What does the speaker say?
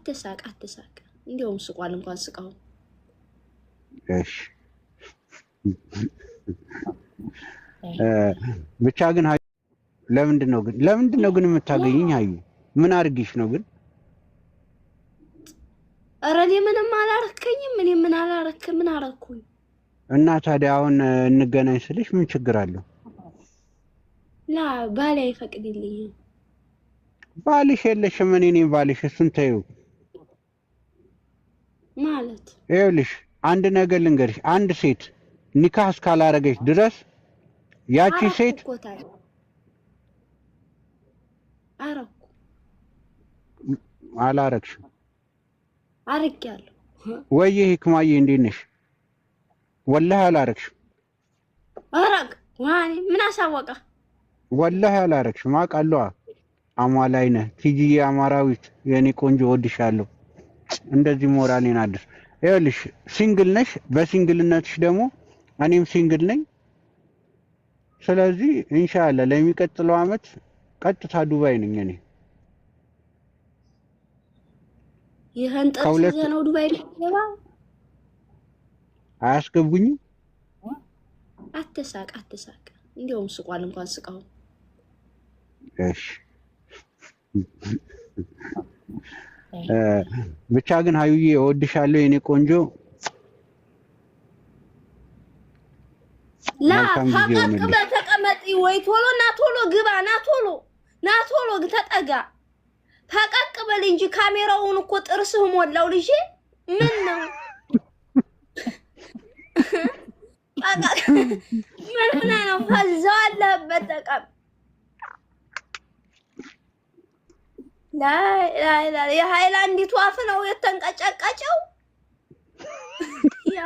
አትሳቅ አትሳቅ። እንዲያውም ስቋል እንኳን ስቃው። እሺ ብቻ ግን ለምንድን ነው ግን የምታገኘኝ? ሀዩ ምን አድርጊሽ ነው ግን? ኧረ እኔ ምንም አላረከኝም። እኔ ምን አላረክ ምን አረኩኝ? እና ታዲያ አሁን እንገናኝ ስልሽ ምን ችግር አለው? ላ ባሌ አይፈቅድልኝም። ባልሽ የለሽም፣ እኔ ነኝ ባልሽ። እሱን ተይው ማለት ይኸውልሽ አንድ ነገር ልንገርሽ፣ አንድ ሴት ኒካህ እስካላረገች ድረስ ያቺ አረኩ ሴት እኮ ታዲያ አረኩ። አላረግሽም አርጌያለሁ። ወይ? ህክማዬ እንዴት ነሽ? ወላሂ አላረግሽም። አረግ ዋኔ ምን አሳወቀ? ወላሂ አላረግሽም። አውቃለሁ። አሟላይ ነህ ቲጂዬ፣ አማራዊት የኔ ቆንጆ እወድሻለሁ። እንደዚህ ሞራሌን አድስ። ይኸውልሽ single ነሽ። በ single ነትሽ ደግሞ እኔም single ነኝ። ስለዚህ ኢንሻአላህ ለሚቀጥለው አመት ቀጥታ ዱባይ ነኝ እኔ። ይህን ጥርስ ከሁለት ይዘህ ነው ዱባይ የምትገባ? አያስገቡኝም። አትሳቅ አትሳቅ። እንዲያውም ስቋል እንኳን ስቃው። እሺ ብቻ ግን ሀዩዬ እወድሻለሁ የኔ ቆንጆ። ላ መልካም ጊዜ ፈቀቅ ይሁንልሽ። ብለህ ተቀመጥ ወይ ቶሎ ና ቶሎ ግባ ና ቶሎ ና ቶሎ ተጠጋ። ፈቀቅ በል እንጂ ካሜራውን እኮ ጥርስህ ሞላው ልጄ። ምን ነው ፈቀቅ ምን ሆነህ ነው? ፈዛው አለህበት ተቀም ላይ ላይ ላይ የሃይላንዲቱ አፍ ነው የተንቀጨቀጨው። ያ